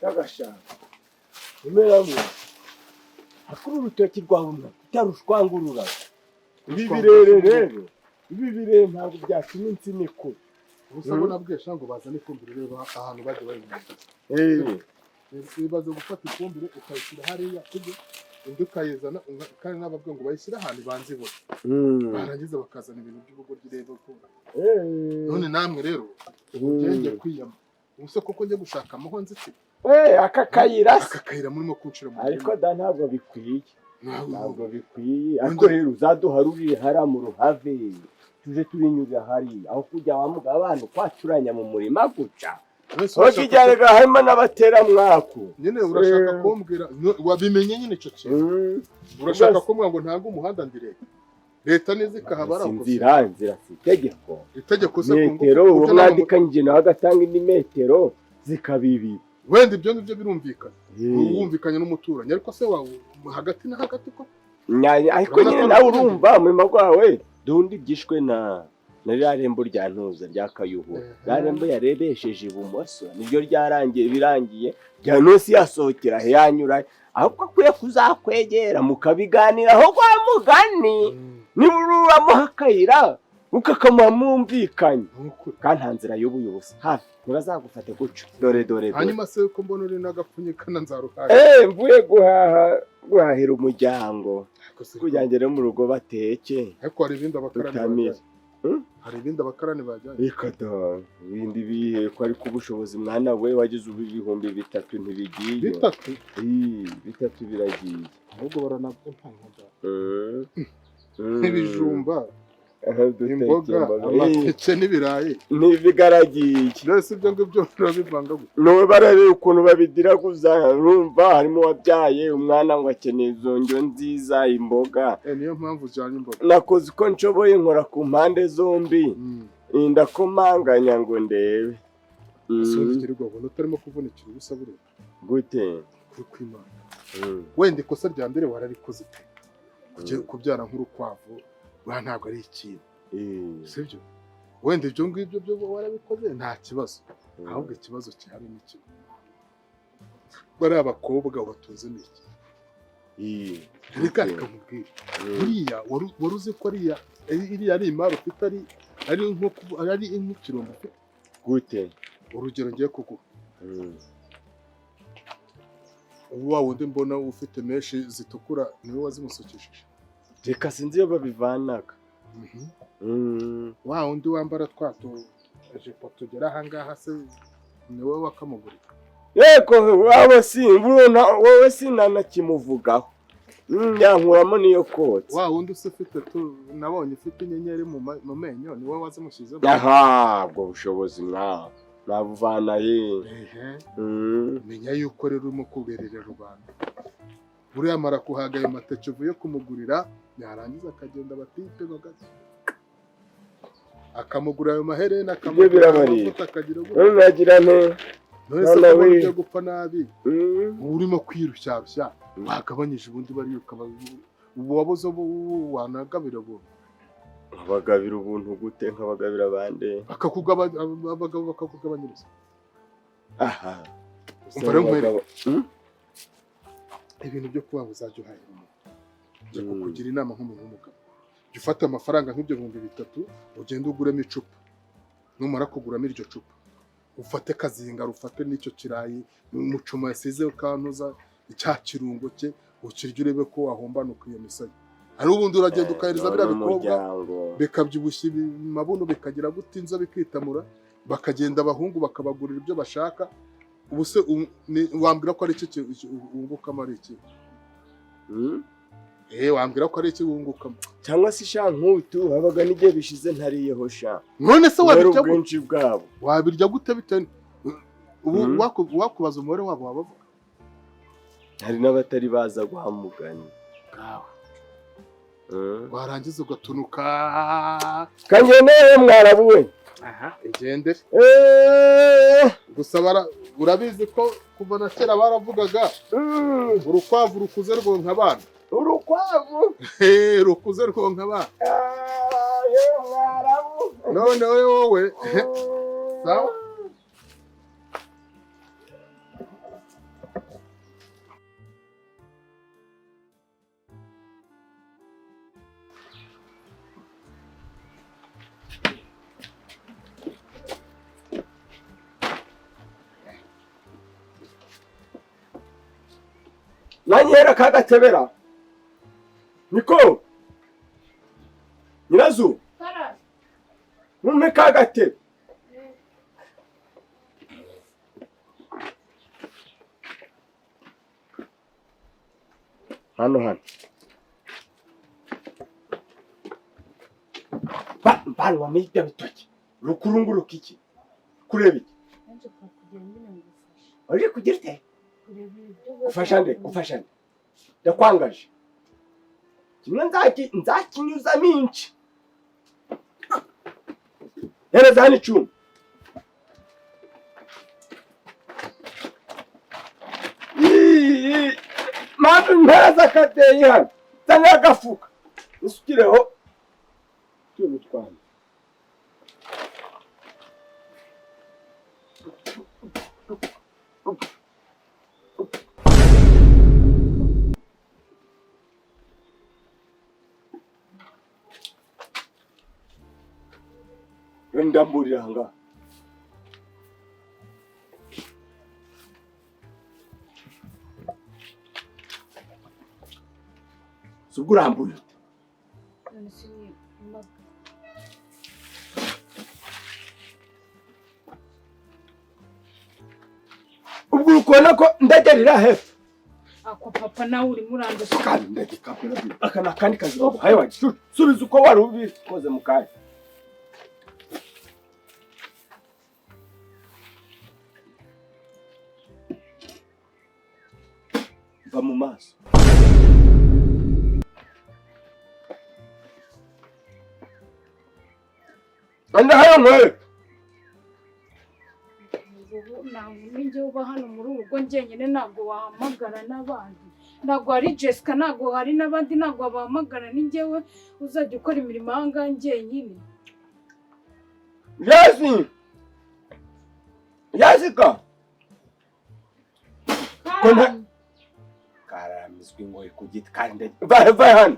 Kagashaka umeramo akuru urutoki rwawe utarushwangurura. Ibi birere rero, ibi birere ntabwo byatuma insina ikura. Ubusa bo nabwiye sha ngo bazane ifumbire. Reba ahantu bagiye bayihinga. Bibaze gufata ifumbire ukayishyira hariya, sibyo? Indi ukayizana, kandi n'ababwiye ngo bayishyire ahantu ibanze ibone, barangiza bakazana ibintu by'ubugoryi. Reba ko none namwe rero ugenge kwiyama ubuse koko njye gushaka amaho nzitira. Aka kayira se? Aka kayira murimo kunshira mu Ariko da, ntabwo bikwiye. murima. Ntabwo bikwiye, ariko rero uzaduharurire hariya mu ruhave, tuje turinyurira hariya, aho kujya wa mugabo abantu kwacuranya mu murima guca. Mbese aho urashaka kijyanaga harimo n'abateramwaku. Nyine urashaka kumbwira wabimenye nyine icyo kintu. Urashaka kumbwira ngo ntange umuhanda ndi leta, leta niza ikahaba ari Si aho. Inzira, inzira si itegeko. Itegeko se ku ngufu? Metero uwo Kuko mwandikanyije nawe agatanga indi metero zikaba ibiri. Wenda ibyo ngibyo birumvikana, wumvikanye n'umuturanyi, ariko se wawe hagati na hagati ko Ariko Urabona nyine ko nawe urumva umurimo gwawe dundi byishwe na ririya rembo rya ntuza rya Kayuhura. Ririya rembo yarebesheje ibumoso niryo ryarangiye, birangiye rya ntusi yasohokera he yanyura, ahubwo akwiye kuzakwegera mukabiganiraho kwa mugani. Niba uramuha akayira ukakamuha mwumvikanye. Ni ukuri. Kandi nta nzira y'ubuyobozi hafi, ntibazagufate gutyo. Dore, dore, dore. Hanyuma se ko mbona uri n'agapfunyika na nzaruhaye? Mvuye guhaha, guhahira umuryango Ariko se- kugira ngo ngere mu rugo bateke. Ariko hari ibindi abakarani Tutamire. bajyanye? Hari ibindi abakarani bajyanye? Reka da, ibindi bihe ko ariko ubushobozi mwana we wagize ubu 3000 ntibigiye. 3? Ii, 3 biragiye. Ahubwo baranabyo nta Mm. nk'ibijumba, Aha, duteke imboga, imboga. Amateke n'ibirayi. Ntibigaragiye. Mbese ibyo ngibyo urabivanga gute? Nubu barareba ukuntu babidiraguza. Urumva harimo uwabyaye umwana ngo akeneye izo ndyo nziza, imboga. Niyo mpamvu ujyanye imboga. Nakoze uko nshoboye, nkora ku mpande zombi. Ndakomanganya ngo ndebe. Ese ubundi kirirwa ubona utarimo kuvunikira ubusa buriya? Gute? Kuri kw'Imana. Wenda ikosa rya mbere wararikoze pe. Kubyara nk'urukwavu buriya ntabwo ari ikintu, sibyo? Wenda ibyo ngibyo byo warabikoze, nta kibazo. Ahubwo ikibazo gihari ni kimwe: bariya abakobwa batunze ni iki? Reka, reka nkubwire. Buriya wari uzi ko iriya ari imari ufite, ari nk'ikirombe ufite? Gute? Urugero ngiye kuguha: ubu wa wundi mbona ufite mèches zitukura, niwe wazimusukishije? Reka, sinzi iyo babivanaga. Wa wundi wambara twa tujipo tugera ahangaha se, niwe wakamugurira? Yego, waba si wowe, sinanakimuvugaho. Yankuramo niyo kotsa. Wa wundi se ufite tu nabonye ufite inyenyeri mu menyo, niwe wazimushyizemo? Aha, ubwo bushobozi mwa nabuvana ye? Ehe. Menya yuko rero urimo kuberera rubanda. Buriya amara kuhaga ayo mateke uvuye kumugurira, yarangiza akagenda batipe bagaza akamugura ayo maherena, akamugura ayo Birabareba. mavuta, akagira gutya. None nagira nte? None se None kubona we. ugiye gupfa nabi, uba urimo kwirushyashya, wagabanyije ubundi bariya ukaba ubu wabuze ubu wanagabira ubuntu. Nkabagabira ubuntu gute? Nkabagabira abandi? Abagabo bakakugabanyiriza. Aha. Umva rero nkwereke. Abagabo- Ibintu byo kuba uzajya uhahira umuntu, njya kukugira inama nk'umuntu w'umugabo: jya ufata amafaranga nk'ibyo 3000, ugende uguremo icupa. Numara kuguramo iryo cupa, ufate kazinga, ufate n'icyo kirayi umucuma yasize, ukantuza icya kirungo cye, ukirya, urebe ko wahombanuka iyo misaya. Hari ubundi uragenda ukahereza biriya bikobwa N'umuryango. bikabyibushya amabuno, bikagira gute, inzobe ikitamura, bakagenda abahungu bakabagurira ibyo bashaka. Ubu se wambwira ko ari iki wungukamo? Ari iki? Wambwira ko ari iki wungukamo? Cyangwa se sha, nkutu habaga n'igihe bishize ntariyeho sha. None se Kubera wabirya gute? ubwinshi bwabo. Wabirya gute bitewe ubu wakubaza umubare wabo wabavuga? Hari n'abatari baza guha mugani. Bwawe. Warangiza ugatunuka. Kangeneye mwarabuwe. Igendere. Gusa urabizi ko kuva na kera baravugaga: "Urukwavu rukuze rwonka abana." Urukwavu? Rukuze rwonka abana. Ah, yewe mwarabu. None wowe, sawa. Mwanyera kagatebera. Niko. Nyirazu. Kara. Mumpe kagatebe. Hano hano. Banwa mita bitoki. Rukurunguruka iki? Kureba iki? Uri kugira ute? Gufasha nde? Gufasha nde? Ndakwangaje. Kimwe nzakinyuzamo inci. Hereza hano icyuma. Mama mpereza akadeyi hano. Zana agafuka. Nsukireho utuntu twanjye. Ndamburira aha ngaha. Si ubwo urambuye ute? Ubwo uri kubona ko ndagerera hepfo. Ako papa nawe urimo uranduza. Kandi ndagikakura. Aka ni akandi kazi baguhaye wa gicucu. Subiza uko wari ubikoze mu kanya. Va mu maso. Anda hano nkwereke. Ninjye uba hano muri uru rugo njyenyine, ntabwo wahamagara n'abandi, ntabwo hari Jessica, ntabwo hari n'abandi, ntabwo wabahamagara, ni njyewe uzajya ukora imirimo aha ngaha njyenyine. Yasi! Yasika! Karamizwa ingoyi ku giti kandi va hano.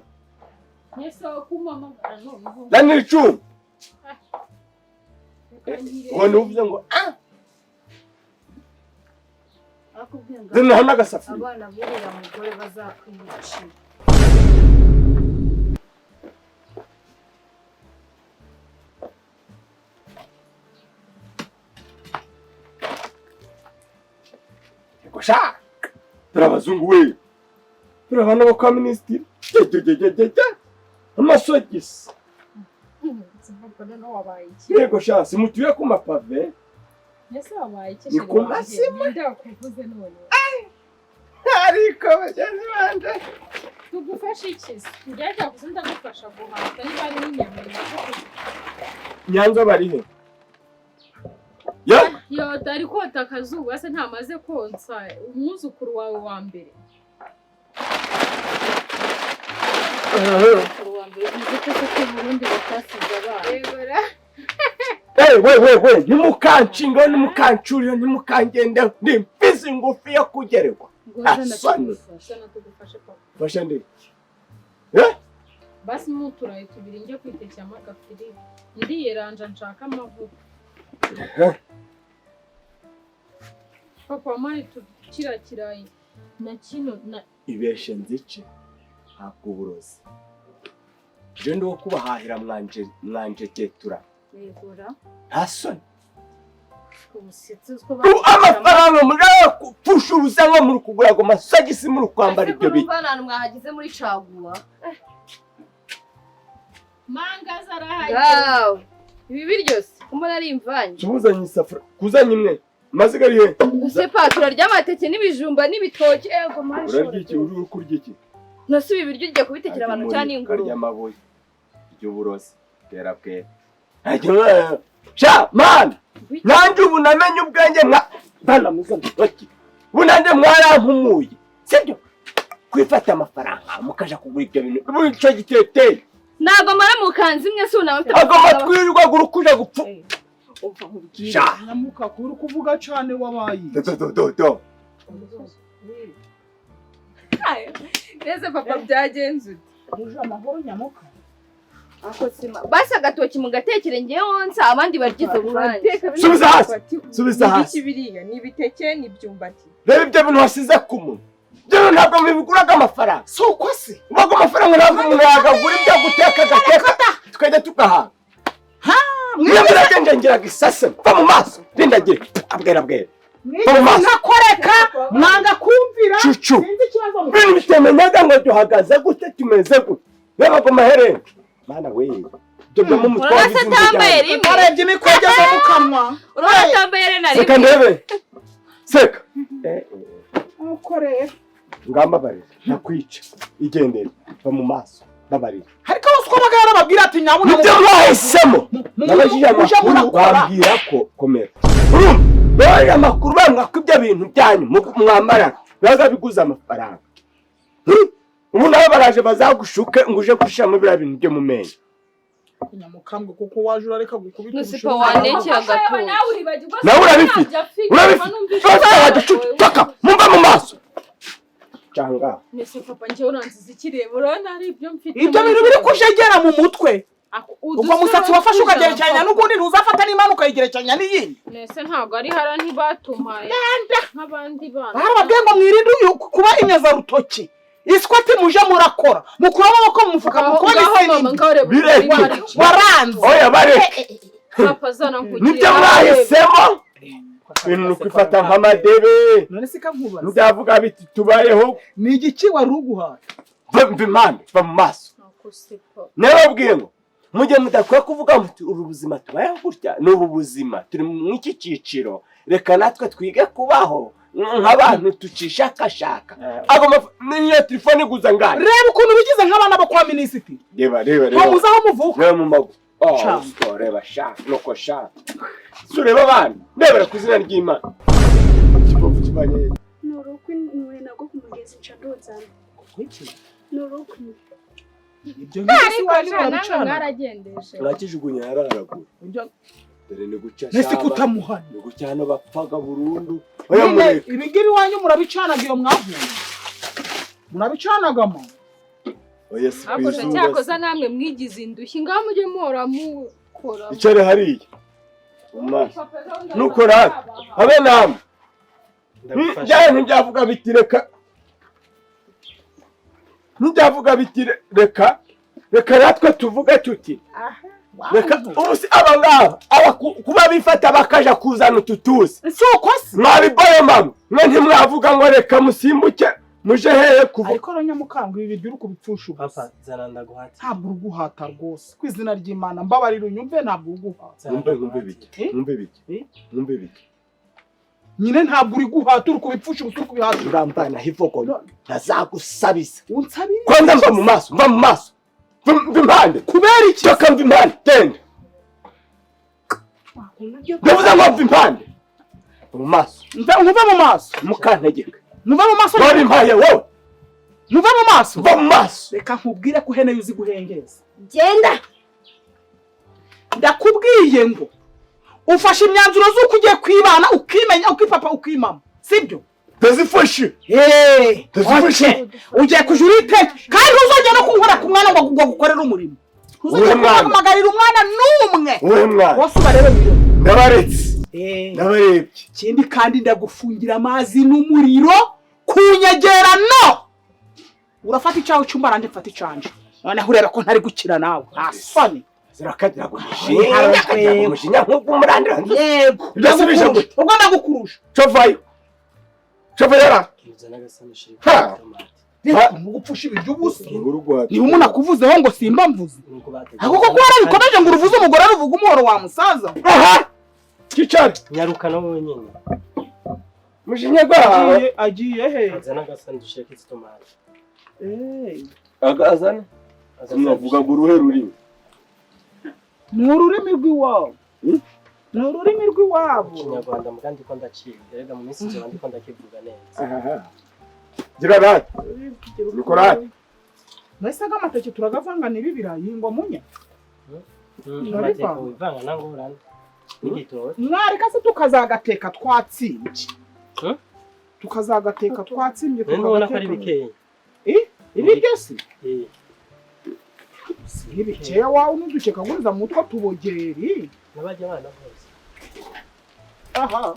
Ese kumpamagara noneho. Zana icyuma. Ubona uvuze ngo ah! Zana hano agasafuriya. Abana b'uriya mugore bazakwiyicira. Yego sha! Turi abazungu we! Turi abana bo kwa minisitiri. Amasogisi. Yego sha, simutuye ku mapave. Ni ku masima. Ariko bagenzi banje. Tugufashe iki? Njya kuza ndagufasha guhata niba ari n'inyama. Nyanza bari he? Ya? Yo, dari kota akazuba se ntamaze konsa umwuzukuru wawe wa mbere. Umwuzukuru wa mbere uzi ko se Burundi batasize abana. Hey, we, nimukanshinga, nimukancurira, nimukangenda, ndi mfizi ngufi yo kugererwa. Asoni. Fasha ndi. Eh? Basi muturaye tubiri njye kwitekera amagafiri. Ndiyeranja nshaka amavuta. Papa mari tukira kirayi na kino na ibeshe nzice ntabwo uburozi. Je ndi wo kubahahira mwanje mwanjeketura. Yegura. Ntasoni. Amafaranga muri kupfusha ubusa ngo muri kugura ngo masogisi muri kwambara ibyo bintu. Ese mwahagize muri caguwa. Manga zarahageze. Ibi biryo se kumbona ari imvange. Tubuzanye isafuriya kuzanye imwe. Maziga ari he? Ese patura ry'amateke n'ibijumba n'ibitoki ego mari. Urarya iki uri kurya iki? Nose ibi biryo ugiye kubitekera abantu cyane ingurube. Karya amabuye. Ry'uburozi. Tera bwera. Sha man! Nanjye ubu namenye ubwenge mwa bana muzana baki. Ubu nanjye mwarampumuye. Sibyo? Kwifata amafaranga mukaja kugura ibyo bintu. Ubu ico giteteye. Ntago mara mukanzi imwe si unaba mfite. Agomba twirirwa gurukuja gupfu. Umva nkubwire. Nyamuka kuri kuvuga cyane wabaye. Do do do. Neze papa byagenze ute? Muje amahoro nyamuka. Ako sima. Basi agatoki mugatekere ngiye wonsa abandi baryize urubanza. Subiza hasi. Subiza hasi. Ibiki biriya ni ibiteke ni ibyumbati. Reba ibyo bintu wasize ku munwa. Ibyo ntabwo bibiguraga amafaranga. Si uko se? Ubwo amafaranga ntabwo umuntu yagagura ibyo guteka, agateka tukajya tugahaga. Niyo muragenda ngiraga isase, mva mu maso, rindagire abwera bwera. Mwigeze ntakoreka, mwanga kumvira. Cucu. Sinzi ikibazo mufite. Ibintu bitemenyaga ngo duhagaze gute, tumeze gute, reba ku maherena, mana we, ibyo byo mu mutwe. Urabona se atambaye rimwe? Warebye imikwege zo mu kanwa. Urabona atambaye na Seka. rimwe? Ndebe seka. Nuko rero Ngambabarira, nakwica, igendere, va mu maso, babarira. Ariko bose uko baga yarababwira ati nyabuna Nibyo mwahisemo. Nabajije muje amakuru, murakora. bambwira ko komera, urumva, babajije amakuru bambwira ko ibyo bintu byanyu mwambara bibaga biguze amafaranga. Ubu nabo baraje bazagushuke ngo uje gushiramo biriya bintu byo mu menyo. Nyamukambwe, kuko waje urareka gukubita. Nusi pa wanekera agatoki. Nawe urabifite, urabifite, urabifite, wagicucu toka mumva mu maso cyangwa. Nese papa, njyewe uranziza ikireba, urabona ari ibyo mfite? Ibyo bintu biri kujegera mu mutwe, ubwo musatsi wafashe ukagerekeranya n'ugundi, ntuzafata n'imana ukayigerekeranya n'iyindi. Nese ntabwo ari hara, ntibatumpaye nk'abandi bana? Barababwiye ngo mwirinde uyu kuba inyazarutoki, iswa ati muje murakora, mukure amaboko mu mufuka, mukubona Ngaho mama, isenindi. ngaho reba. Bireke. Waranze. Oya, bareke. Papa, zana nkugire. Nibyo mwahisemo, ibintu ni ukwifata nk'amadebe. None se kankubaza. Ntibyavuga biti tubayeho. Ni igiki wari uguhaye? Va impande, va mu maso. Nababwiye ngo mujye mudakwiye kuvuga muti uru buzima tubayeho gutya, ni ubu buzima turi mu iki cyiciro, reka natwe twige kubaho nk'abantu tucishakashaka. Agomba niyo telefone iguza ngahe? Reba ukuntu bigize nk'abana bo kwa minisitiri. Reba, reba, Ngo reba. muze aho muvuka. Reba mu magu. Oh, Cyane. usiko, reba sha, nuko sha, si ureba abana, ndebera ku izina ry'Imana, ikibovu kibanye. Ni urukwi ntuye nabwo ku mugezi, nca ndozana. Ni urukwi. Ibyo ngibyo si Ariko wanyu sha, namwe murabicana. mwaragendeje. Urakijugunya yararagura. Dore ni guca. Nese Shaba. kutamuhana. Ni guca hano, bapfaga burundu. Oya. Nyine Mureke. ibi ngibi iwanyu murabicanaga, iyo mwavuye murabicanagamo. Oya, si ku Ariko sha, izuba. cyakoza namwe mwigize indushyi, ngaho mujye muhora mukora. Icare hariya mu maso nukora habe namwe. Byaye ntibyavuga biti reka, ntibyavuga biti reka, reka natwe tuvuge tuti reka. Ubu si aba ngaba aba kuba bifata bakaja kuzana utu tuzi. Si uko se? Mwabigoye mama mwe, ntimwavuga ngo reka musimbuke muje hehe kuva. Ariko rero nyamukambwe, ibi biryo uri kubipfusha ubusa. Papa, zana ndaguhate. Ntabwo uri guhata rwose, ku izina ry'Imana mbabarira unyumve, ntabwo uri guhata. Mwumve, mwumve bike. Mwumve bike. Mwumve bike. Nyine ntabwo uri guhata, uri kubipfusha ubusa, uri kubihata. Urambana ivogonyo ntazagusabisa. Unsabira. Kwanza mva mu maso, mva mu maso, mva impande. Kubera iki? Toka, mva impande, genda. Ndavuze ngo mva impande, mva mu maso. Nkuve mu maso? Mukantegeka. Nkuve mu maso? Wari impaye wowe. Nkuve mu maso? Mva mu maso. Reka nkubwire ko uhene uzi guhengeza. Genda. Ndakubwiye ngo ufashe imyanzuro z'uko ugiye kwibana, ukimenya, ukipapa, ukimama, sibyo? Ndazifashe. Hey, Ndazifashe. okay. Ugiye kuja uriteka, kandi ntuzongera no kunkora ku mwana ngo gukorere umurimo, ntuzongera Uwuhe mwana? kumpamagarira umwana n'umwe. Wowe mwana. Bose ubarebe wiyo. Ndabaretse, ndabarebye. Ikindi kandi, ndagufungira amazi n'umuriro ku nyegera. No urafata icyawe cyumba, nanjye mfata icanje, noneho ureba ko ntari gukira nawe, nta soni. Zirakagira umujinya, akagira umujinya nk'ubwo umurandira. Yego. Ndasubije gute? Ubwo ndagukurusha. Covayo, covayo ra. Zana agasanushi. Ha! Reka ntugupfusha ibiryo ubusa. Inkuru guhata. Niba umuntu akuvuzeho ngo simba mvuze, Nuko bateguye. ahubwo kuko warabikomeje ngo uruvuze umugore ruvuga umuhoro wa musaza. Aha kicare. Nyaruka na wowe nyine. Mujinya gwawe. Agiye he? Zana agasandushi k'itomati. Agazana mwavuga ngo uruhe rurimi? Ni ururimi rw'iwabo, ni ururimi rw'iwabo. Ikinyarwanda muga ndiko ndaciga. Erega mu minsi nzoba ndiko ndakivuga neza. Aha, gira rati Nikolai. Mbese amateke turagavanga n'ibi birayi ngo munye? Amateke wivanga nangorane. N'igitoki. Mwareka se tukazagateka twatsimbye? Hmm? Tukazagateka twatsimbye. None ubona ko ari tukagateka. bikeya. Ibiryo si Eh, si bikeya, wawe n'udukekaguriza mu mutwe tubogeri. N'abajya abana bose. Aha.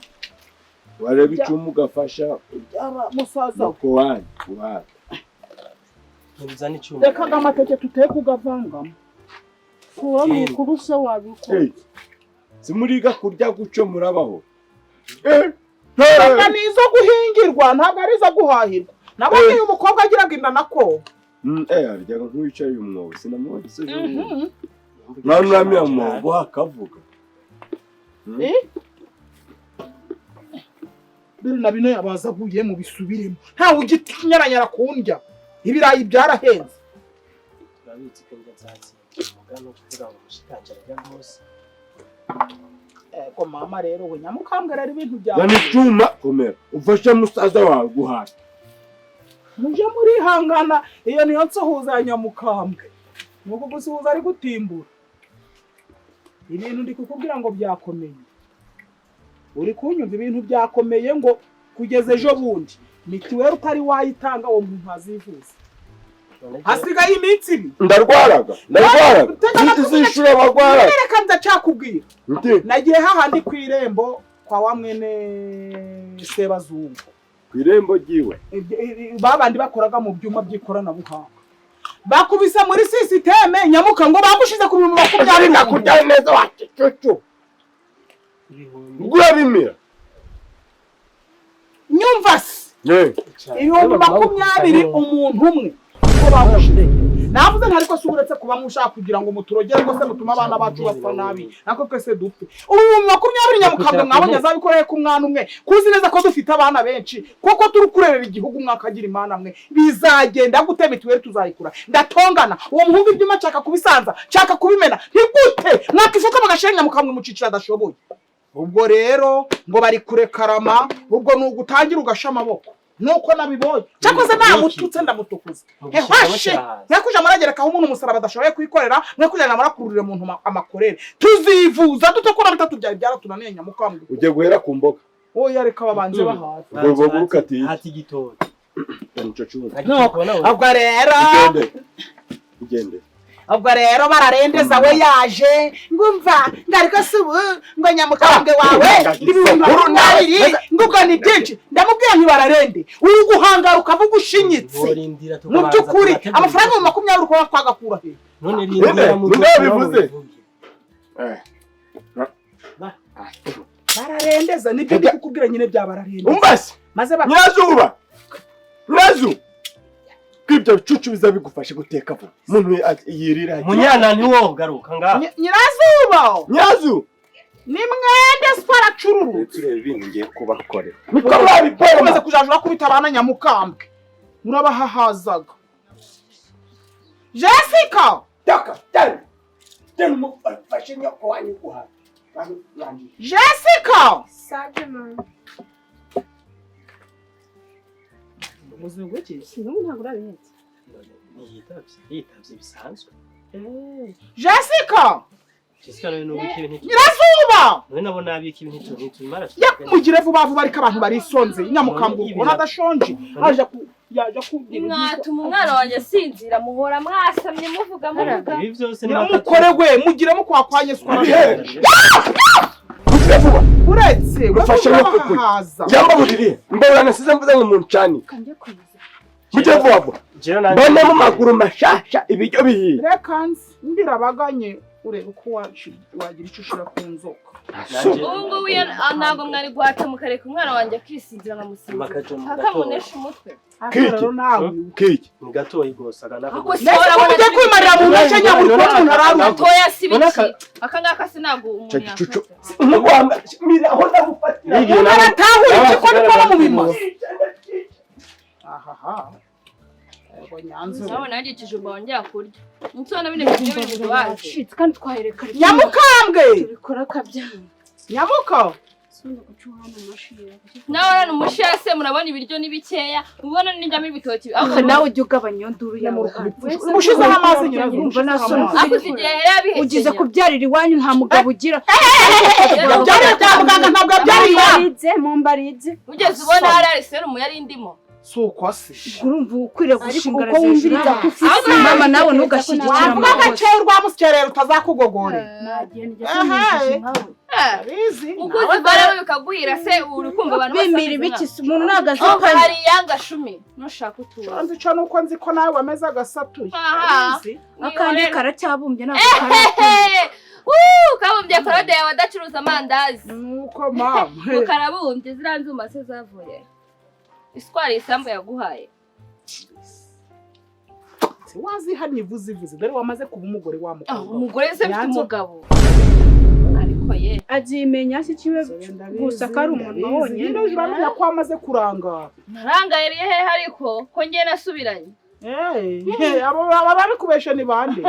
Wareba icyuma ugafasha Ibyaba musaza we. nuko wanyu guhaha. Ntibuzane icyuma. Reka ngo amateke tuteye kugavangamo. Kuba mukuru se wabikora. Eh, simuriga kurya guco murabaho. Ntabwo ni izo guhingirwa, ntabwo ari izo guhahirwa. Nabonye uyu mukobwa agiraga inda nako. Aryaga nk'uwicaye umwobo, sinamubonye se ejo bundi. Mwana uramira mu mwobo akavuga. Dore na bino yabazaguye mu bisubiremo. Ntawe ugitinyaranyara kundya. Ibirayi byarahenze. Turabizi ko indya zatsinze umugani kuvuga ngo mushikanje ararya rwose. Ego mama rero we nyamukambwe rero ibintu byawe. Zana icyuma komera ufashe musaza wawe guhaha. Muje murihangana, iyo niyo nsuhuza ya nyamukambwe. Ni uko gusuhuza ari gutimbura. Ibintu ndi kukubwira ngo byakomeye. Uri kunyumva? Ibintu byakomeye ngo kugeza ejo bundi. Mitiweli utari wayitanga uwo muntu azivuza. Hasigaye iminsi ibiri. Ndarwaraga, ndarwaraga. Izishura bagwaraga. Reka ndacakubwira. Nagiye hahandi ku irembo kwa wa mwene Sebazungu. Ku irembo ryiwe. Babandi bakoraga mu byuma by'ikoranabuhanga. Bakubise muri sisiteme nyamuka ngo bagushize ku 20,000. Kurya neza wacucu. Urabimira. Nyumva se. 20,000 umuntu umwe. Ko bagushize. Navuze nti ariko si uretse kuba mushaka kugira ngo muturogere rwose mutume abana bacu bapfa nabi nako twese dupfe. Ubu 20,000 nyamukambwe mwabonye azabikoreye ku mwana umwe, kuzi neza ko dufite abana benshi kuko turi kurerera igihugu mwakagira imana mwe. Bizagenda gute? Mituweli tuzayikura. Ndatongana uwo muhungu ibyuma nshaka kubisanza, nshaka kubimena. Ntigute mwakifuka bagashira nyamukambwe mucicira adashoboye. Ubwo rero ngo bari kurekarama, ubwo ni ugutangira ugasha amaboko. Nuko nabibonye cyakoze namututse ndamutukuza. Ehwashe mwakuja muragereka aho umuntu umusaraba adashoboye kwikorera, mwakuja murakururira umuntu amakorere. Tuzivuza dutakora bitatu byari byaratunaniye nyamukambwe. Ujye guhera ku mboga. Oya reka babanze bahaze. Ubwo bukatiye. Hati gitoki. Ubwo rero ugende. Ubwo rero bararendeza we yaje ngumva ngariko si ubu ngo nyamukambwe wawe 20,000 ngubwo ni byinshi. Ndamubwira nti bararende uri guhangara ukavuga ushinyitse. Mu by'ukuri amafaranga 20,000 uko twagakura he? None rindira mu bivuze. Bararendeza nibyo ndi kukubwira nyine bya bararendeza. Umbase maze Nyirazuba. Nyirazuba. Kwibyo bicucu bizabigufasha guteka vuba. Umuntu yirira. Munyana ni wowe garuka ngaha. Nyirazuba. Nyirazuba. Ni mwende sipara cururu. Turebe ibintu ngiye kubakorera. Niko mwabikora. Maze kujajura kubita abana nyamukambwe. Murabahahazaga. Jessica! Taka, tani. Tani mufashe nyoko wanyu guhaha. Jessica! Saje mama. Ubuzima bw'iki? N'ubu ntabwo urabihetse. Yitavye bisanzwe. Jessica! Jessica nawe n'ubiki ibintu. Nyirazuba! None nabo nabiki ibintu ntitumara. Mugire vuba vuba ariko abantu barisonze. Nyamukambwe ubona adashonje. Aje ku yaje kubwira. Mwatuma umwana wanjye asinzira muhora mwasamye muvuga muvuga. Ibi byose ni mukore we mugire mukwakwanye swa. Mugire vuba. Uretse ufashe nyoko kuhaza. Yambabuririye. Mbabura nasize mvuze ngo muncani. Mugire vuba vuba. Mbone mu maguru mashasha ibiryo bihiye. Reka mbirabaganye urebe uko wagira icyo ushira ku nzoka. Ubu ngubu ntabwo mwari guhata mukareka umwana wanjye akisinzira nkamusinzira. Akamunesha umutwe. Kiki. Ni gatoyi gose agana. Ujye kwimarira mu ntoki nyaburi kuba umuntu araruka. Gatoya si biki. Aka ngaka sinago umuntu yafata. Mira aho ndagufatira. Umuntu aratahura iki ko niko bamubimaze. Ahaha. Urabona nanjye ikijumba wongera kurya. Nsona bine biryo biri buduhaze. Kandi twahereka. Nyamukambwe! Tubikora akabyanga. Nyamuka! Nawe urana umushiya se murabona ibiryo ni bikeya, ubona n'injyamo ibitoki. Nawe ujye ugabanya iyo nduru yawe. Ushizeho amazi nyirazo. Akuze igihe yari abihekenya. Ugize kubyarira iwanyu nta mugabo ugira. Yabyariye kwa muganga ntabwo yabyariye iwabo. Mumbarize. Ugeze ubona hari serumu yari indimo. Si uko se? Urumva ukwiriye Ariko gushingara uko hejuru wumviriza ko ufite Ahubwo mama nawe ntugashyigikire Wavuga amakosa. gakeya urwamusyerera utazakugogorera. Nagenda Ehe. nkawe. Abizi. Uko uzivanaho bikaguhira se, uri kumva abantu Bimira ibiki se? Umuntu ntabwo azi Oh, ko ari hari iyanga shumi nushaka utuza. Nzi ico nuko nzi ko nawe wameze agasatuye. Aha. Abizi. Akandi karacyabumbye, ntabwo karakora. Kabumbye korode yawe adacuruza amandazi. Nuko mama. Ngo karabumbye, ziriya nzuma se zavuye iswari isambu yaguhaye. Wazihannye ivuze ivuze dore wamaze kuba umugore wa Ah, mukobwa. umugore se mfite Nyanza. umugabo ariko ye. Azimenya si kimwe gusa ko ari umunwa wonyine. Nyine uramenya ko wamaze kurangara. Narangayiriye hehe ariko ko njye nasubiranye? Eh, abo baba babikubeshe ni bande?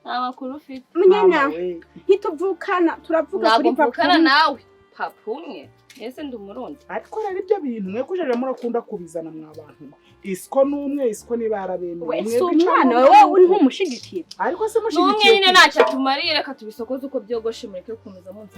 Nta makuru ufite. Munyana, Mama we. ntituvukana, turavuga Ntabwo kuri papa. mvukana nawe papa umwe, ese ndi Umurundi? Ariko rero ibyo bintu mwe kujeje murakunda kubizana mwa bantu mwe. Isiko n'umwe, isiko niba yarabemeye. We Mwebwe si ico umwana numva wewe nuko- uri nk'umushigikira. Ariko se N'umwe mushigikiye nyine ntacyo atumariye, reka tubisokoze uko byogoshe, mureke gukomeza munsi.